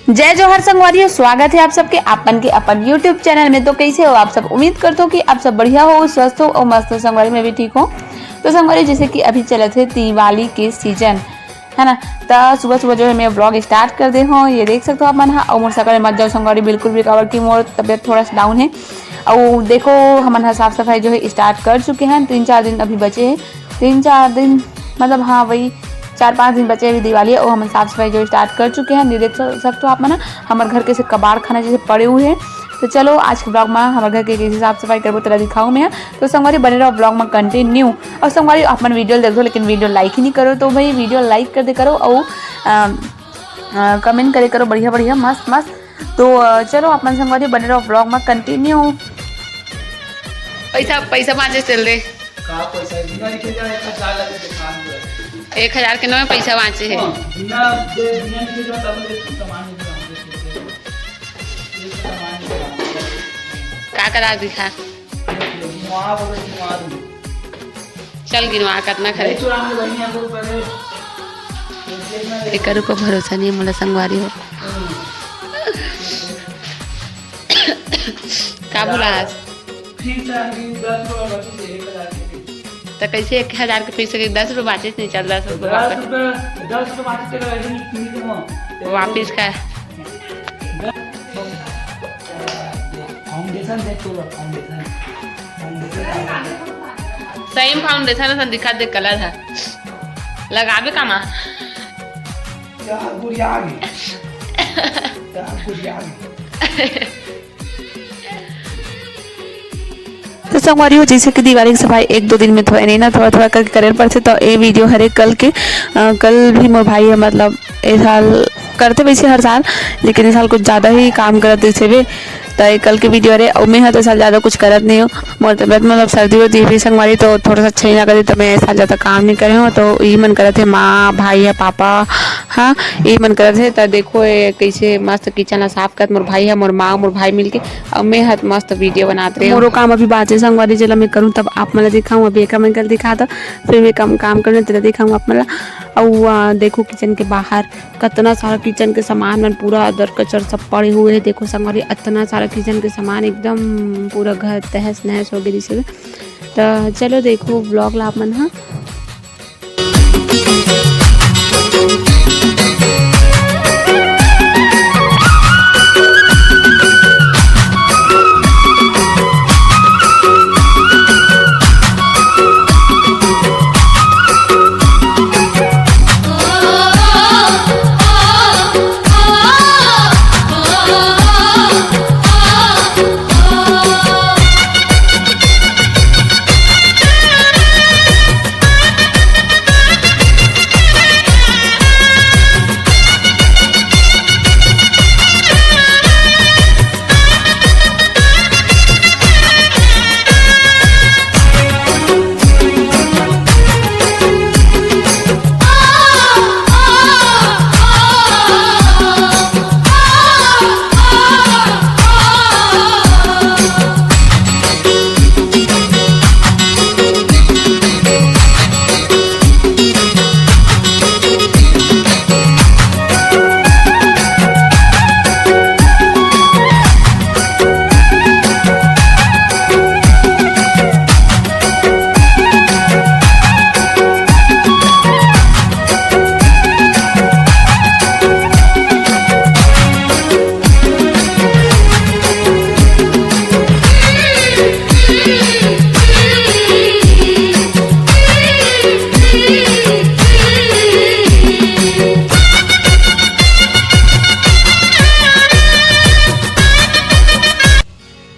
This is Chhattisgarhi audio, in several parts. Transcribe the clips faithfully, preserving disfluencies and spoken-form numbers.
जय जोहार संगवारी हो, स्वागत है आप सबके आपन के अपन YouTube चैनल में। तो कैसे हो आप सब? उम्मीद करता हूँ कि आप सब बढ़िया हो, स्वस्थ हो और मस्त हो। संगवारी, मैं भी ठीक हूँ। तो संगवारी, जैसे कि अभी चलत है दिवाली के सीजन, है ना, तो सुबह सुबह जो है मैं व्लॉग स्टार्ट कर दे हूँ, ये देख सकते हो आप मन हा। और मोर सकल मत जाओ संगवारी बिल्कुल भी, काबर कि मोर तबीयत थोड़ा सा डाउन है। और देखो, हमन हा साफ सफाई जो है स्टार्ट कर चुके हैं, तीन चार दिन अभी बचे हैं, तीन चार दिन, मतलब हाँ, वही चार पाँच दिन बचे अभी दिवाली, और हमन साफ सफाई जो स्टार्ट कर चुके हैं। ये देख सकते हो आप मन, हमर घर के से कबाड़ खाना जैसे पड़े हुए हैं। तो चलो, आज के व्लॉग में हमर घर के कैसे साफ सफाई करबो, तेला दिखाऊँ मैं। तो संगवारी, बने रहो व्लॉग में कंटिन्यू। और संगवारी, आप मन वीडियो देख दो, लेकिन वीडियो लाइक ही नहीं करो। तो भाई, वीडियो लाइक कर दे करो और कमेंट करे करो बढ़िया बढ़िया, मस्त मस्त। तो अ, चलो, आप मन संगवारी, बने रहो व्लॉग में कंटिन्यू। पैसा, पैसा बाँचे चल दे। का पैसा? बिना लिखे जा, एक हजार लगे दुकान पे। एक हजार के नवे पैसा बाँचे है। हाँ, बिना दे, बिना लिखे जा, तब ले सामान नहीं लाऊंगे, ये सामान नहीं लाऊंगे। का करा दिखा? ये गिनवा बोलो, गिनवा दूँ। चल गिनवा, कितना खरीद। चुरा के बढ़िया को पहले, एक रुपया भरोसा नहीं है मोला संगवारी हो। का बोला आज? फिर से आगे दस रुपया बाँचे थे, एक हजार के। तो कैसे एक हजार के पैसे के दस रुपये बाँचे नहीं चल, दस रुपये दस वापस। रुपये, दस रुपये बाँचे थे, ऐसे नहीं, नहीं थे वहाँ। वापिस का? फाउंडेशन देख तो लो, फाउंडेशन। फाउंडेशन। सही में फाउंडेशन असन दिखत हे, कलर है। लगाबे का माँ? यार, गुड़िया आ गई। यार, गुड़िया आ गई। तो संगवारी हो, जैसे कि दिवाली की सफाई एक दो दिन में थोड़ा नहीं ना, थोड़ा थोड़ा करके करे पड़थे। तो ये वीडियो हरे कल के, अ, कल भी मोर भाई है, मतलब, ए साल करथे वैसे हर साल, लेकिन इस साल कुछ ज़्यादा ही काम करत रहिस हवे। तो ये कल के वीडियो हरे, अउ मैं ह तो ए साल ज़्यादा कुछ करत नहीं हूँ। मोर तबियत, मतलब, सर्दी वर्दी भी संगवारी, तो थोड़ा सा अच्छा नहीं लगत, तो मैं ए साल ज़्यादा काम नहीं करे हूँ। तो यही मन करत हे, माँ, भाई या पापा, हाँ, यही मन करत हे। तो देखो, ये कैसे मस्त किचन ला साफ करत मोर भाई है, मोर माँ, मोर भाई मिलके, अउ मैं ह मस्त वीडियो बनात रहे हूँ। मोरो काम अभी बाचे संगवारी, जेला मैं करूँ तब आप मन ला दिखाऊँ। अभी एका मैं कल दिखा दो, फिर मैं काम, काम करने तेला दिखाऊँ आप मन ला। अउ, आ, देखो किचन के बाहर कतना सारा किचन के सामान मन पूरा अदर कचर सब पड़े हुए हे। देखो संगवारी, अतना सारा किचन के सामान एकदम पूरा घर तहस नहस हो गे रिहिस हे। त चलो देखो व्लॉग ला आप मन ह।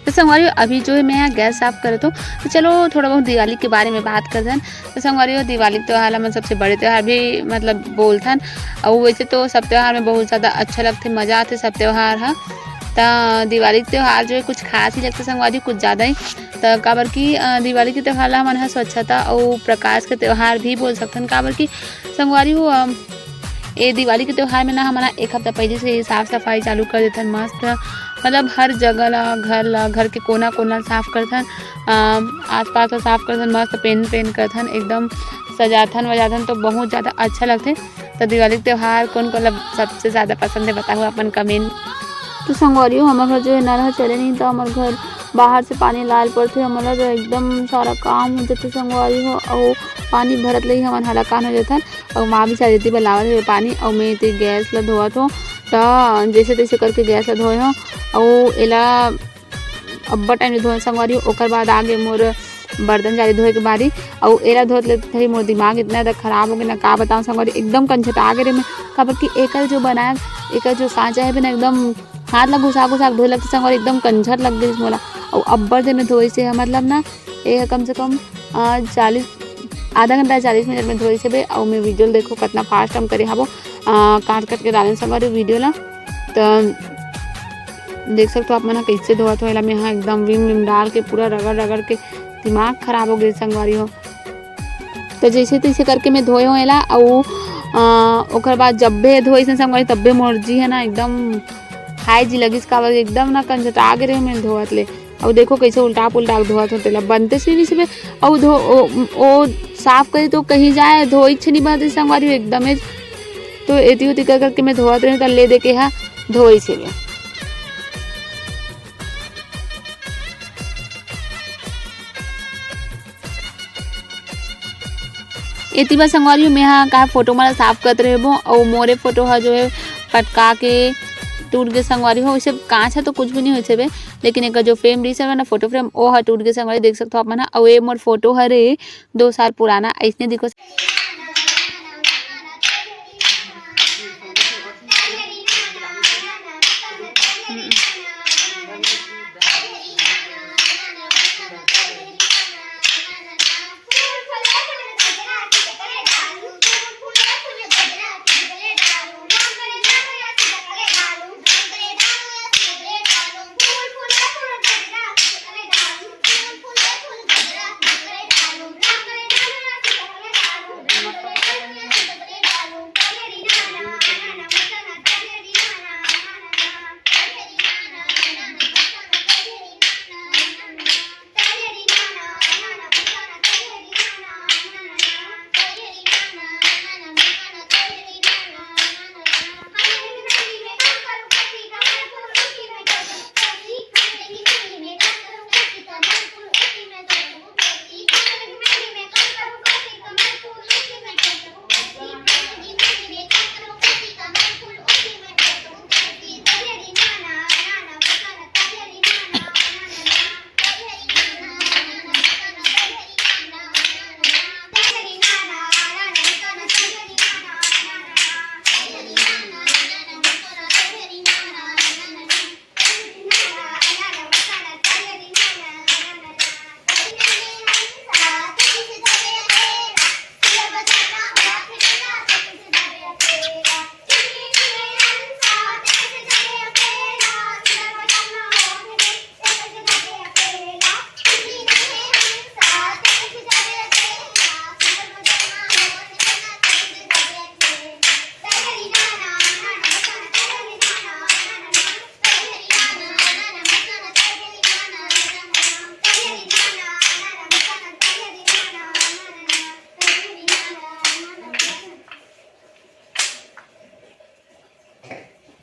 तो संगवारी, अभी जो है मैं यहाँ गैस साफ करत हूँ। तो चलो थोड़ा बहुत दिवाली के बारे में बात करथन। तो संगवारी हो, दिवाली के त्योहार ला हमन सबसे बड़े त्योहार भी मतलब बोलथन। और वैसे तो सब त्योहार में बहुत ज़्यादा अच्छा लगथे, मज़ा आथे सब त्योहार हा। त दिवाली के त्योहार जो है कुछ खास ही लगथे संगवारी, कुछ ज़्यादा ही। त काबर कि, अ, दिवाली के त्योहार ला हमन ह स्वच्छता अउ प्रकाश के त्योहार भी बोल सकथन, काबर कि संगवारी हो, अ, ए दिवाली के त्योहार में ना हमन ह एक हफ्ता पहले से ही साफ सफाई चालू कर देथन। मस्त मतलब हर जगह ला, घर ला, घर के कोना कोना ला साफ करथन, अ, आसपास ला साफ करथन, मस्त पेन पेन करथन, एकदम सजाथन वजाथन तो बहुत ज़्यादा अच्छा लगथे। तो दिवाली के त्योहार कोन कोन ला सबसे ज्यादा पसंद है, बताओ अपन comment। तो संगवारी हो, हमर घर जो है नल ह चले नहीं, तो हमर घर बाहर से पानी लाल पड़थे, हमन ला तो एकदम सारा काम हो जाथे संगवारी हो, अउ पानी भरत ले ही हमन हलाकान हो जाथन। अउ माँ भी शायद एती बर लावत हे पानी, अउ मैं एती गैस ला धोवत हो, त जैसे तैसे करके गैस ला धोए हो, अउ एला अब्बड़ टाइम ले धोए संगवारी हो। ओकर बाद आगे मोर बर्तन जारी धोए के बारी, अउ एला धोत लेत ही मोर दिमाग इतना ज्यादा खराब हो गया ना, का बताऊं संगवारी, एकदम कंझटा गे रे मैं। काबर कि एकर जो बनाए, एकर जो सांचा है ना, एकदम हाथ ला घुसा घुसा के धोए लगथे संगवारी, एकदम कंझट लग गई मोला। अउ अब्बड़ देर में धोए से है, मतलब ना, ये है कम से कम, अ, चालीस, आधा घंटा चालीस मिनट में धोए से बे। अउ मैं वीडियो देखो कितना फास्ट हम करे हबो, अ, काट काट के डालें संगवारी वीडियो ला। तो देख सकते हो आप मन ह कैसे धोवत हो एला। मैं ह एकदम विम विम डाल के पूरा रगड़ रगड़ के दिमाग खराब हो गए संगवारी हो। तो जैसे तैसे करके मैं धोए हो एला, अउ, अ, ओकर बाद जब भी धोइस न संगवारी, तब भी मोर जी है ना एकदम खाए जी लगिस, काबर एकदम ना कंझटा गे रहे मैं धोवत ले। अउ देखो कैसे उल्टा पुल्टा के धोवत हो तेला, बनते सी नहीं सिबे। अउ धो, ओ, ओ साफ करी तो कहीं जाए, धोई छे नहीं बनते संगवारी हो एकदम। तो एती ओती कर करके मैं धोवत रहे, त ले दे के हा धोई छे। एती बर संगवारी हो, मैं हा का फोटो मन ला साफ करत रहे हबो, अउ मोरे फोटो हा जो है पटका के टूट गे संगवारी हो। वैसे कांच हा तो कुछ भी नहीं होइस हे बे, लेकिन एकर जो फ्रेम रहिस हे ना, फोटो फ्रेम, ओ हा टूट गे संगवारी, देख सकत हो आप मन हा। अउ ये मोर फोटो हरे दो साल पुराना, अइसने दिखो।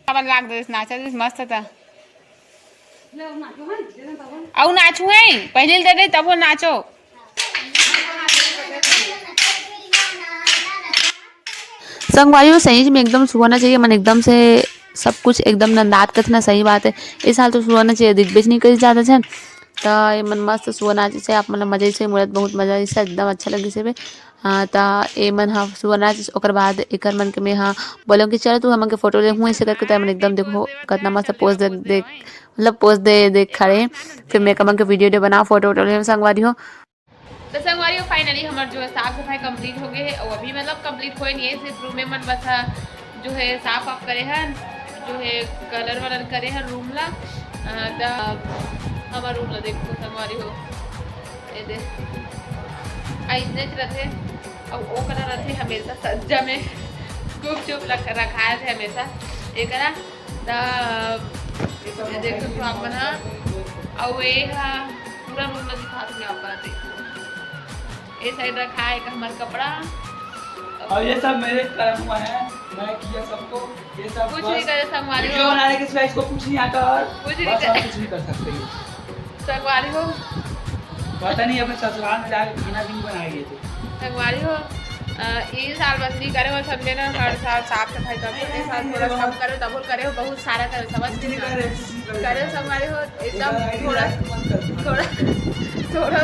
काबर लाग देस, नाचा देस मस्त त। अउ नाचू है, पहले दे दे तब वो नाचो। संगवारी हो, सही में एकदम सुहाना चाहिए मन, एकदम से सब कुछ एकदम नंदात कथना सही बात है। इस साल तो सुहाना चाहिए, दिखबेच नहीं करी ज्यादा झन। त ये मन मस्त सुहाना चाहिए, आप मन मजा से मुड़त बहुत मजा से एकदम अच्छा लगी से बे। हाँ, त ए मन ह सुअर नाचिस, ओकर बाद एकर मन के में ह बोलों कि चलो तू हमन के फोटो ले, हूँ ऐसे करके त ए मन एकदम देखो कतना मस्त पोज दे, दे, मतलब पोज दे, दे खड़े। फिर मैं कमन के वीडियो, वीडियो बनाओ, फोटो, वोटो ले संगवारी हो। तो संगवारी हो, finally हमर जो है साफ सफाई complete हो गए है। और अभी मतलब complete होए नहीं है, सिर्फ रूम में मन बस ह जो है साफ वाफ करे हन, जो है कलर वलर करे हन रूम ला। अ, त हमर रूम ला देखो संगवारी हो, ये दे, अइसने रथे। अब ओ करा रथे हमेशा सज्जा में गुपचुप रख-, रखाए थे हमेशा एकरा। त ये देख सकते हो आप मन ह, अउ ये ह पूरा रूम ला दिखा सकते हो आप मन ह, देखो। ए साइड रखा है एक हमर कपड़ा, और ये सब मेरे कर्म हुआ है, मैं किया सबको। ये सब कुछ बस नहीं करे संगवारी वीडियो हो। बनाने के सिवा इसको कुछ नहीं आता और कुछ नहीं बस करे। और कुछ नहीं कर सकते ये। संगवारी हो, पता नहीं अपने ससुराल में जाके खाना भी नहीं बनाएगी तो। संगवारी हो, अ, ई साल बस नहीं करे हो, समझे ना, हर साल साफ सफाई तब होते, साल थोड़ा कम करे, तब करे हो, बहुत सारा करे, समझ के ना। करे संगवारी हो, एकदम थोड़ा, थोड़ा, थोड़ा,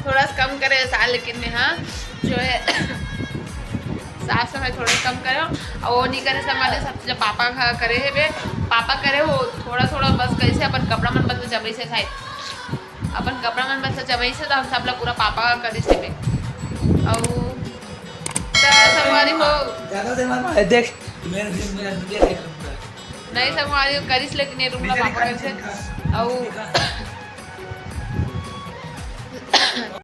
थोड़ा कम करे साल, लेकिन मैं, हाँ, जो है, साफ सफाई थोड़ा कम करे हो, और वो नहीं करे संगवारी, सब चीज पापा का करे है बे, पापा करे हो, थोड़ा, थोड़ा बस कैसे अपन कपड़ा मन बस जब ऐसे खाए, अपन कपड़ा मन बस जब ऐसे तो हम सब ला पूरा पापा करिस हे बे। और त संगवारी हो, ज्यादा दिमाग में देख, मेरा मेरा वीडियो देख। नहीं संगवारी हो, करिस, लेकिन ये रूम ला पापा करिस हे। और